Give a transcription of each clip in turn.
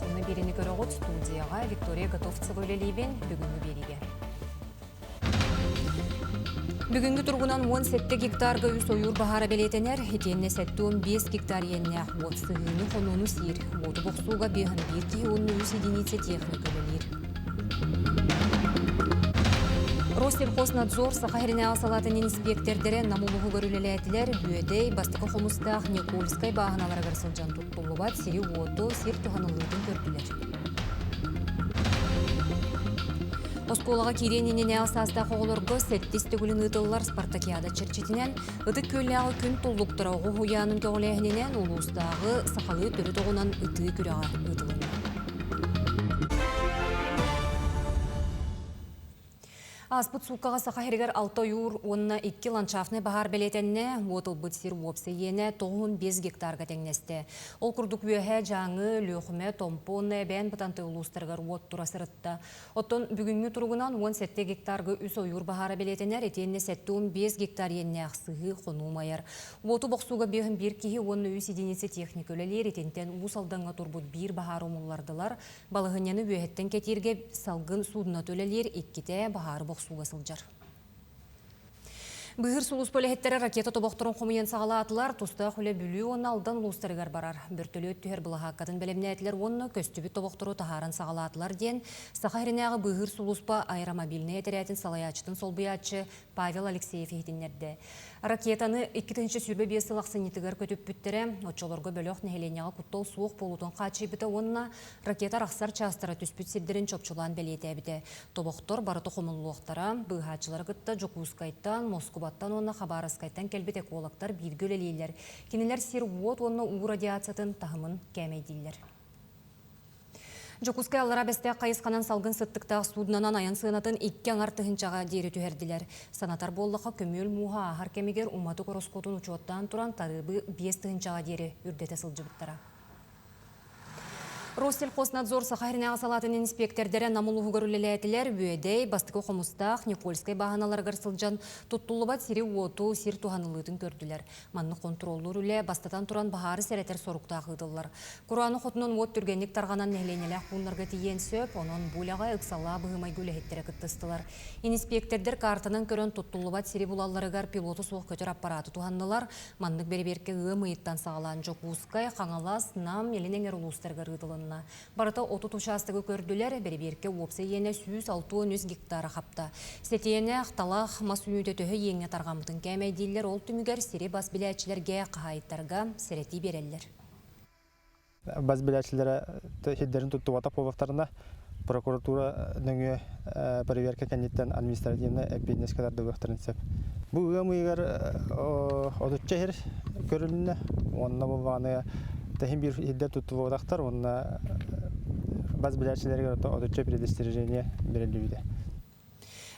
сонно биэриини көрөҕүт. Студияҕа Виктория Готовцева үлэлиибин. Бүгүҥҥү биэриигэ. Бүгүҥҥү туругунан 17 гектарга үс ойуур баһаара бэлиэтэнэр, итиэннэ 75 гектар иэннээх уот сыһыыны хонууну сиир. Уоту бохсууга 51 киһи уонна үс единица техника үлэлиир. Россельхознадзор Саха сиринээҕи салаатын иниспиэктэрдэрэ Нам улууһугар үлэлээтилэр. Үөдэй, Бастакы Хомустаах, Никольскай бааһыналарыгар сылдьан туттуллубат сири-уоту, сир туһаныллыытын көрдүлэр. Оскуолаҕа киириэн иннинээҕи саастаах оҕолорго сэттис төгүлүн ыытыллар спартакиада чэрчитинэн Ытык Күөллээҕи күн туллуктара оҕо уһуйаанын көҕүлээһининэн улуустааҕы сахалыы төрүт оҕунан ытыы күрэҕэ ыытылынна. Ааспыт сууккаҕа Саха сиригэр алта ойуур уонна икки ландшафтнай баһаар бэлиэтэннэ, уот ылбыт сир уопсай иэнэ 95 гектарга тэҥнэстэ. Ол курдук Үөһээ Дьааҥы, Өлүөхүмэ, Томпо уонна Эбээн Бытантай улуустарыгар уот тура сырытта. Оттон бүгүҥҥү туругунан 17 гектарга үс ойуур баһаара бэлиэтэнэр, итиэннэ 75 гектар иэннээх сыһыы хонуу умайар. Уоту бохсууга 51 киһи уонна үс единица техника үлэлиир, итинтэн Уус Алдаҥҥа турбут биир баһаары умуллардылар, Балаһыанньаны үөһэттэн кэтииргэ салгын суудуната үлэлиир, иккитэ баһаары бохсууга сылдьар. Быыһыыр сулууспа үлэһиттэрэ ракета тобохторун хомуйан саҕалаатылар. Тустаах үлэ Бүлүү уонна Алдан улуустарыгар барар. Бөртөлүөт түһэр былаһааккатын бэлэмнээтилэр уонна көстүбүт тобохтору таһааран саҕалаатылар диэн Саха сиринээҕи быыһыыр сулууспа аэромобильнай этэрээтин салайааччытын солбуйааччы Павел Алексеев иһитиннэрдэ. Ракетаны 2025 сыл ахсынньытыгар көтүппүттэрэ, оччолорго бөлөх нэһилиэнньэҕэ куттал суох буолуутун хааччыйбыта уонна ракета арахсар чаастара түспүт сирдэрин чопчулаан бэлиэтээбитэ. Тобохтор барыта хомуллуохтара, быыһааччылары кытта Дьокуускайтан, Москубаттан уонна Хабаровскайтан кэлбит экологтар бииргэ үлэлииллэр. Кинилэр сир-уот уонна уу радиациятын таһымын кээмэйдииллэр. Дьокуускай Аллараа Бэстээх хайысханан салгын сыттыктаах суудунанан айан сыанатын икки аҥар тыһыынчаҕа диэри түһэрдилэр. Санатар буоллахха, көмүөл мууһа ааһар кэмигэр уматык ороскуотун учуоттаан туран тарыыбы 5 тыһыынчаҕа диэри үрдэтэ сылдьыбыттара. Россельхознадзор Саха сиринээҕи салаатын инспиэктэрдэрэ Нам улууһугар үлэлээтилэр. Үөдэй, Бастакы Хомустаах, Никольскай бааһыналарыгар сылдьан туттуллубат сири-уоту, сир туһаныллыытын көрдүлэр. Маннык хонтуруоллуур үлэ бастатан туран баһаары сэрэтэр соруктаах ыытыллар. Курааны хотунан уот түргэнник тарҕанан нэһилиэнньэлээх пууннарга тиийиэн сөп, онон бу үлэҕэ ыксаллаах быһыы-майгы үлэһиттэрэ кыттыстылар. Иниспиэктэрдэр каартанан көрөн туттуллубат сири булалларыгар пилоту суох көтөр аппарааты туһаннылар. Маннык бэрэбиэркэ ыам ыйыттан саҕалаан Дьокуускай, Хаҥалас, Нам, Илин Эҥэр улуустарыгар ыытылынна. Барыта 30 учаастагы көрдүлэр, бэрэбиэркэ уопсай иэнэ 163 гектара хапта. Сэтиэнэх, талах, мас үүнүүтэ төһө иэҥҥэ тарҕаммытын кээмэйдииллэр, ол түмүгэр сири бас билээччилэргэ, хаһаайыттарга сэрэтии биэрэллэр. Бас билээччилэрэ сирдэрин туттубатах буоллахтарына, прокуратура нөҥүө проверка кэнниттэн административнай эппиэтинэскэ тардыллыахтарын сөп. Бу ыам ыйыгар отучча сир көрүлүннэ уонна буоллаҕына тэһин биир сирдэр туттуллубатахтар уонна бас билээччилэригэр отучча предостережение бэриллибитэ.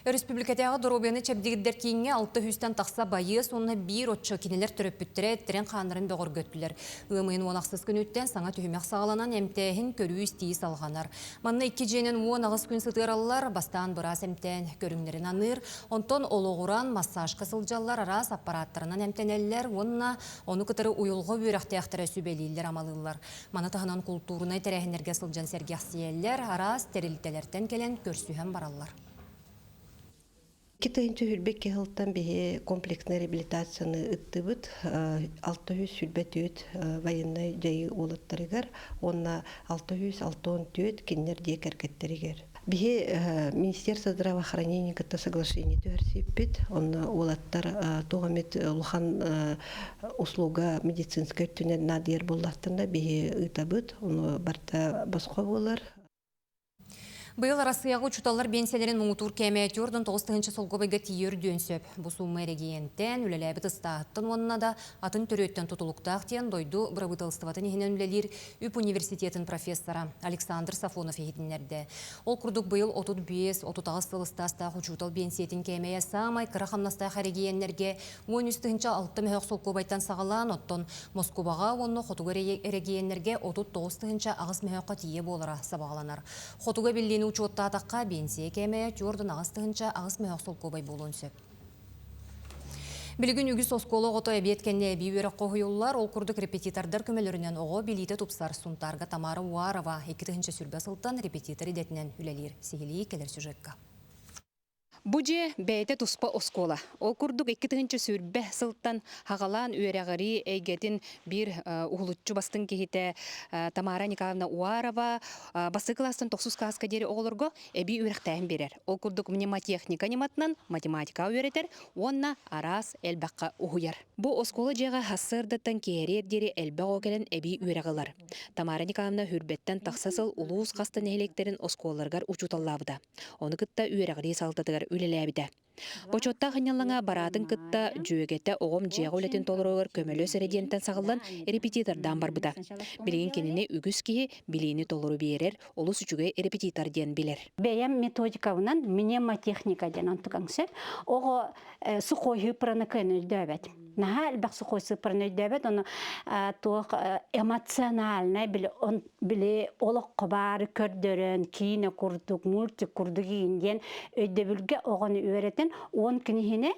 Өрөспүүбүлүкэтээҕи доруобуйаны чэбдигирдэр кииҥҥэ алта сүүстэн тахса байыас уонна биир оччо кинилэр төрөппүттэрэ эттэрин-хааннарын бөҕөргөттүлэр. Ыам ыйын уон ахсыс күнүттэн саҥа түһүмэх саҕаланан эмтээһин, көрүү-истии салҕанар. Манна икки дьиэнэн 18 күн сытыараллар, бастаан быраас эмтээн көрүҥнэрин аныыр, онтон олоҕуран массажка сылдьаллар, араас аппарааттарынан эмтэнэллэр уонна ону кытары уйулҕа үөрэхтээхтэрэ сүбэлииллэр-амалыыллар. Маны таһынан култуурунай тэрээһиннэргэ сылдьан сэргэхсийэллэр, араас тэрилтэлэртэн кэлэн көрсүһэн бараллар. Икки тыһыынча сылтан биһи комплекснай реабилитацияны ыттыбыт. 624 военнай дьайыы уолаттарыгар уонна 664 кинилэр дьиэ кэргэттэригэр. Биһи Министерство здравоохранения кытта соглашение түһэрсиппит. Онно уолаттар туох эмит улахан услуга медицинскэй өттүнэн наадыйар буоллахтарына биһи ыытабыт. Ону барыта босхо буолар. Быйыл Арассыыйаҕа учууталлар биэнсийэлэрин муҥутуур кээмэйэ 49 тыһыынча солкуобайга тиийэр үрдүөн сөп. Бу суумма эрэгийиэнтэн, үлэлээбит ыстааһыттан уонна да атын төрүөттэн тутулуктаах диэн дойду бырабыыталыстыбатын иһинэн үлэлиир үп университетын профессора Александр Сафонов иһитиннэрдэ. Ол курдук быйыл 35-38 сыл ыстаастаах учуутал биэнсийэтин кээмэйэ саамай кыра хамнастаах эрэгийиэннэргэ 13 тыһыынча 6 мөһөөх солкуобайтан саҕалаан, оттон Москубаҕа уонна хотугу эрэгийиэннэргэ 39 тыһыынча 8 мөһөөххө тиийэ буолара сабаҕаланар. Хотугу эбиллиини учуоттаатахха, биэнсийэ кээмэйэ 48 тыһыынча 8 мөһөөх солкуобай буолуон сөп. Билигин үгүс оскуола оҕото эбиэт кэннэ эбии үөрэххэ уһуйуллар, ол курдук репетитордар көмөлөрүнэн оҕо билиитэ тупсар. Сунтаарга Тамара Уарова 2020 сылтан репетитор идэтинэн үлэлиир. Сиһилии кэлэр сюжекка. Бу дьиэ бэйэтэ туспа оскуола. Ол курдук 2020 сылтан хаҕалаан үөрэҕирии эйгэтин биир уһулуччу бастыҥ киһитэ Тамара Николаевна Уарова бастакы кылаастан тохсус кылааска диэри оҕолорго эбии үөрэхтээһин биэрэр. Ол курдук мнемотехника ньыматынан математикаҕа үөрэтэр уонна араас элбэххэ уһуйар. Бу оскуола дьиэҕэ сарсыардаттан киэһэриэр диэри элбэх оҕо кэлэн эбии үөрэх ылар. Тамара Николаевна Хүрбэттэн тахса сыл улуус хас да нэһилиэктэрин оскуолаларыгар учууталлаабыта. Ону кытта үөрэҕирии салалтатыгар үлэлээбитэ. Бочуоттаах ынньаллаҥа бараатын кытта дьүөгэтэ оҕом дьиэҕэ үлэтин толороругар көмөлөс эрэ диэнтэн саҕыллан репетитордаан барбыта. Билигин кинини үгүс киһи билиини толору биэрэр, олус үчүгэй репетитор диэн билэр. Бэйэм методикабынан мнемотехника диэн онтукаҥ сөп. Оҕо сухой сыыппараны кыайан өйдөөбөт. Наһаа элбэх сухой сыыппараны өйдөөбөт, ону туох эмоциональнай били били олоххо баары көрдөрөн, киинэ курдук, мультик курдук иин диэн өйдөбүлгэ оҕону үөрэтэн 10 күн иһинэ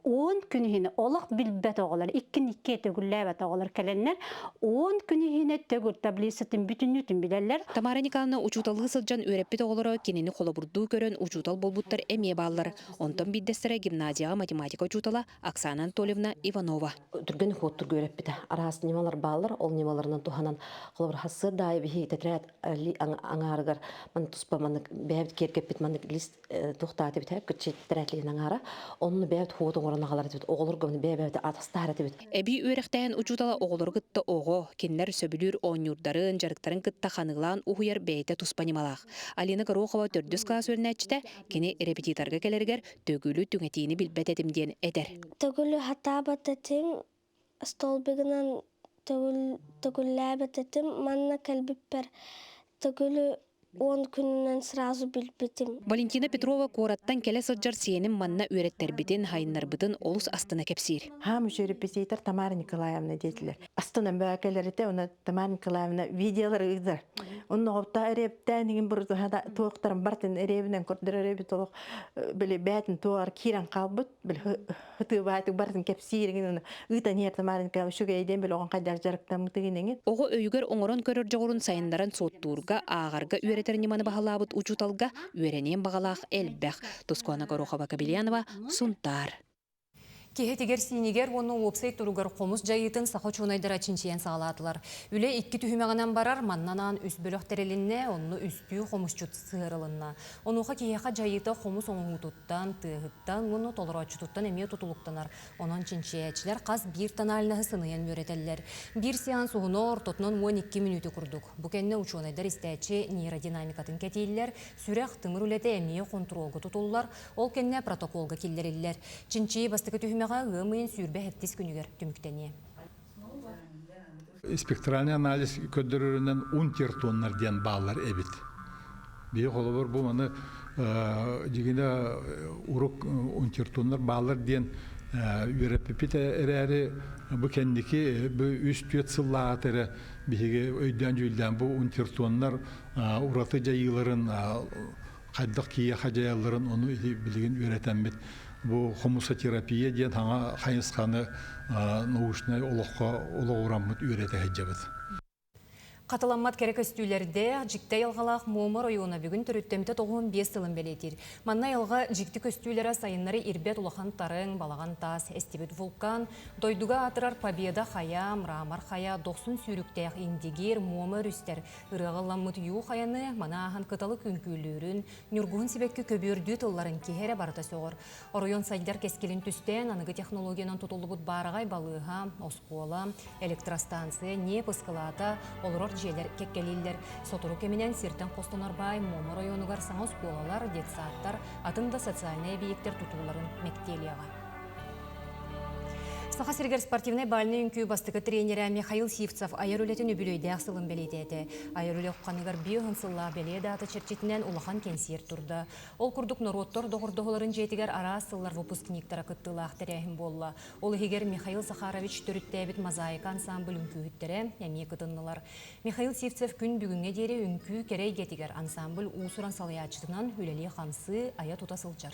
10 күн иһинэ олох билбэт оҕолор, иккин икки төгүллээбэт оҕолор кэлэннэр 10 күн иһинэ төгүл таблицатын бүтүннүүтүн билэллэр. Тамара Николаевна учууталлыы сылдьан үөрэппит оҕолоро кинини холобурдуу көрөн учуутал буолбуттар эмиэ бааллар. Онтон биирдэстэрэ гимназияҕа математика учуутала Оксана Анатольевна Иванова. Түргэн хуоттурга үөрэппитэ. Араас ньымалар бааллар, ол ньымаларынан туһанан холобур хассыар даайы биһи тетрадь аҥаарыгар маны туспа маннык бэйэбит киэргэппит маннык лист туохтааты бит кыччы тетрадь аҥаара онну бэйэбит хуот оҥорон аҕалар этибит оҕолорго бэйэ-бэйэбит атастаһар этибит. Эбии үөрэхтээһин учуутала оҕолору кытта оҕо, кинилэр сөбүлүүр оонньуурдарын, дьарыктарын кытта ханыылаан уһуйар бэйэтэ туспа ньымалаах. Алина Горохова төрдүс кылаас үөрэнээччитэ, кини репетиторга кэлэригэр төгүлү түҥэтиини билбэт этим диэн этэр. Төгүлү хатаабат этим, столбигынан төгүллээбэт этим. Манна кэлбиппэр төгүлү 10 күнүнэн сразу билбитим. Валентина Петрова куораттан кэлэ сылдьар сиэним манна үөрэттэрбитин, хайыннарбытын олус астына кэпсиир. Хаам үчүгэй репетитор Тамара Николаевна диэтилэр. Астынан баа кэлэрите, она Тамара Николаевна видеолары ыытар. Онно оҕопта эриэптээн игин бурутуһа туохтарын бартын эриэбинэн көрдөрөр эбит олох били бээтин туоҕар киирэн хаалбыт били хытыыбаатык бартын кэпсиир игин ыытан иһэр Тамара Николаевна үчүгэй диэн били оҕон хайдах дьарыктаммытыгын иҥин. Оҕо өйүгэр оҥорон көрөр дьоҕурун сайыннаран суоттуурга, ааҕарга үөрэтэр ньыманы баһылаабыт учууталга үөрэниэн баҕалаах элбэх. Тускуана Горохова-Кобельянова, Сунтаар. Киһитигэр-сиинигэр уонна уопсай туругар хомус дьайыытын саха учуонайдара чинчийэн саҕалаатылар. Үлэ икки түһүмэҕинэн барар, манна анаан үс бөлөх тэрилиннэ, онно үстүү хомусчут сыһыарылынна. Онуоха киһиэхэ дьайыыта хомус оҥоһуутуттан, тыаһыттан уонна толорооччутуттан эмиэ тутулуктанар. Онон чинчийээччилэр хас биир тональноһы сыныйан үөрэтэллэр. Биир сеанс уһуна ортотунан 12 мүнүүтэ курдук. Бу кэннэ учуонайдар истээччи нейродинамикатын кэтииллэр, сүрэх, тымыр үлэтэ эмиэ хонтуруолга тутуллар, Ол кэннэ протоколга киллэриллэр. Чинчийии бастакы түһүмэҕэ ыам ыйын 27 күнүгэр түмүктэниэ. Спектральный анализ көрдөрөрүнэн унтертоннар диэн бааллар эбит. Биһи холобур бу маны дьигинэ урук унтертоннар бааллар диэн үөрэппиппит эрээри бу кэнники бу үс-түөрт сыллааҕыта эрэ биһиги өйдөөн-дьүүллээн бу унтертоннар ураты дьайыыларын хайдах киһиэхэ дьайалларын ону билигин үөрэтэммит бу хомусотерапия диэн саҥа хайысханы научнай олоххо олоҕураммыт үөрэтэ сылдьабыт. Хатыламмат кэрэ көстүүлэрдээх, дьикти айылҕалаах Муома оройуона бүгүн төрүттэммитэ 95 сылын бэлиэтиир. Манна айылҕа дьикти көстүүлэрэ сайыннары ирбэт улахан тарыҥ, балаҕан таас, эстибит вулкан, дойдуга аатырар Победа хайа, Мрамор хайа, дохсун сүүрүктээх Индигир, Муома өрүстэр, Ырыаҕа ылламмыт Ю хайаны маны ааһан кыталык үҥкүүлүүрүн, ньургуһун сибэкки көбүөрдүү тылларын киһи эрэ барыта сөҕөр. Оройуон сайдар кэскилин түстээн, аныгы технологиянан тутуллубут баараҕай балыыһа, оскуола, электростанция, ньиэп ыскылаата, олорор дьиэлэр кэккэлииллэр. Сотору кэминэн сиртэн хостонор баай Муома оройуонугар саҥа оскуолалар, детсадтар, атын да социальнай эбийиэктэр тутууларын мэктиэлиэҕэ. Саха сиригэр спортивнай бальнай үҥкүү бастакы тренерэ Михаил Сивцев айар үлэтин үбүлүөйдээх сылын бэлиэтээтэ. Айар үлэ ухханыгар биэһин сыллаах бэлиэ даата чэрчитинэн улахан кэнсиэр турда. Ол курдук норуоттар доҕордоһууларын дьиэтигэр араас сыллар выпускниктара кыттыылаах тэрээһин буолла. Ол иһигэр Михаил Захарович төрүттээбит мозаика ансамбль үҥкүүһүттэрэ эмиэ кытыннылар. Михаил Сивцев күн бүгүҥҥэ диэри үҥкүү кэрэ эйгэтигэр ансамбль уус-уран салайааччытынан үлэлии-хамсыы, айа-тута сылдьар.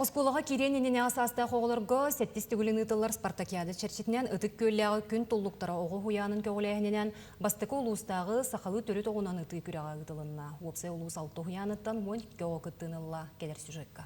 Оскуолаҕа киириэн иннинээҕи саастаах оҕолорго сэттис төгүлүн ыытыллар спартакиада чэрчитинэн Ытык Күөллээҕи күн туллуктара оҕо уһуйаанын көҕүлээһининэн бастакы улуустааҕы сахалыы төрүт оҕунан ытыы күрэҕэ ыытылынна. Уопсай улуус алта уһуйааныттан 12 оҕо кыттыыны ылла кэлэр сюжекка.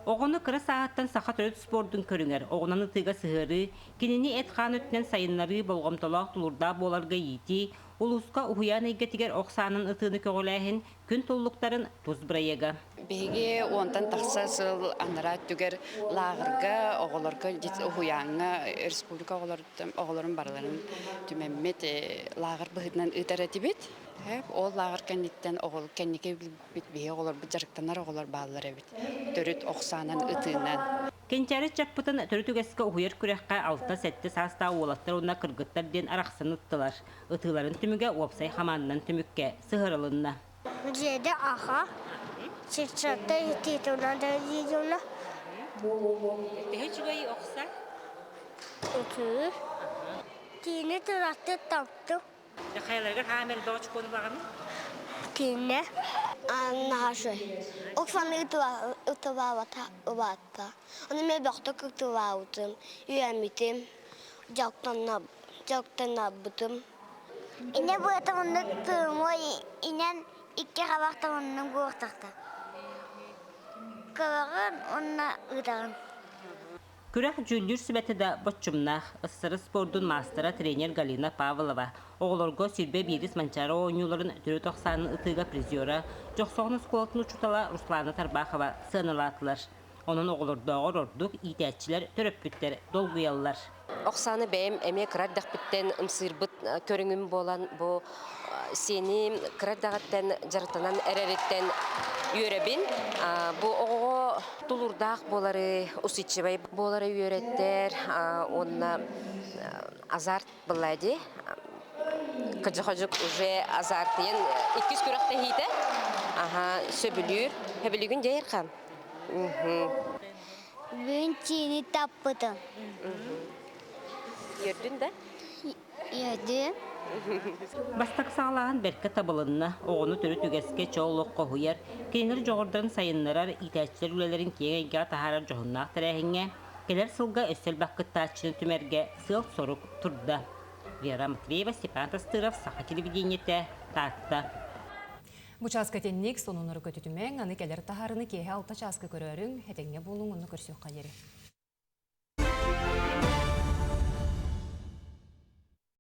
Оҕону кыра сааһыттан саха төрүт спордун көрүҥэр, оҕунан ытыыга сыһыарыы, кинини эт-хаан өттүнэн сайыннарыы, болҕомтолоох, тулуурдаах буоларга иитии, улууска уһуйаан эйгэтигэр ох саанан ытыыны көҕүлээһин күн туллуктарын тус бырайыага. Биһиги уонтан тахса сыл анараа өттүгэр лааҕырга оҕолорго уһуйааҥҥа республика оҕолорун барыларын түмэммит лааҕыр быһыытынан ыытар этибит. Ол лааҕыр кэнниттэн оҕол кэнники Биһи оҕолорбут дьарыктанар оҕолор бааллар эбит. Төрүт ох саанан ытыынан. Кэнчээри ыччаппытын төрүт үгэскэ уһуйар күрэххэ алта-сэттэ саастаах уолаттар уонна кыргыттар диэн арахсан ыттылар. Ытыыларын түмүгэ уопсай хамаанданан түмүккэ сыһыарылынна. Дьиэдэ аха, чыччата итиитунан да диидуна. Төһө үчүгэй охса? Үчүгэй. Тиини туратты таптым. Хайаларыгар хаам элбэх очкону баҕаны? Кине наһашы. Оксана ытыбаабата ыбаатта. Аны мен бөхтө ытыбаабытым, үйэммитим, дьалктанабытым. Ине быата оннук тыымой инен икки хабахта оннук буохтахта. Кылаҕын уонна ыытаҕын. Күрэх дьүүллүүр сүбэтэ да боччумнаах. СССР спордун маастара тренер Галина Павлова оҕолорго 21 Манчаары оонньууларын төрүт ох саанын ытыыга призера, Дьохсоҕон оскуолатын учуутала Руслана Тарбахова сыаналаатылар. Онон оҕолордооҕор ордук иитээччилэр, төрөппүттэр долгуйаллар. Оксана бэйэм эмиэ кыра эрдэхпиттэн ымсыырбыт көрүҥүм буолан бу сиэним кыра эрдэҕиттэн дьарыктанан эрэриттэн үөрэбин. Бу оҕоҕо тулуурдаах буолары, усидчивай буолары үөрэттэр уонна азарт была дии. Кыдьык уже азартыйан иккис күрэхтэһиитэ аха сөбүлүүр. Сөбүлүүгүн дьэ Ерхан? Бүгүн чиини таппытым. Үөрдүн да? Үөрдүм. Бастакы саҕалааһын бэркэ табылынна. Оҕону төрүт үгэскэ чол олох хоһуйар, кинилэр дьоҕурдарын сайыннарар, иитээччилэр үлэлэрин киэҥ эйгэҕэ таһаарар дьоһуннаах тэрээһиҥҥэ кэлэр сылга өссө элбэх кыттааччыны түмэргэ сыал-сорук турда. Вера Матвеева, Степан Тастыров, Саха телевидениетэ, Таатта. Бу чааска итинник сонуннары көтүтүмэҥ, аны кэлэр таһаарыны киэһэ алта чааска көрөөрүҥ, этэҥҥэ буолуҥ, онно көрсүөххэ диэри.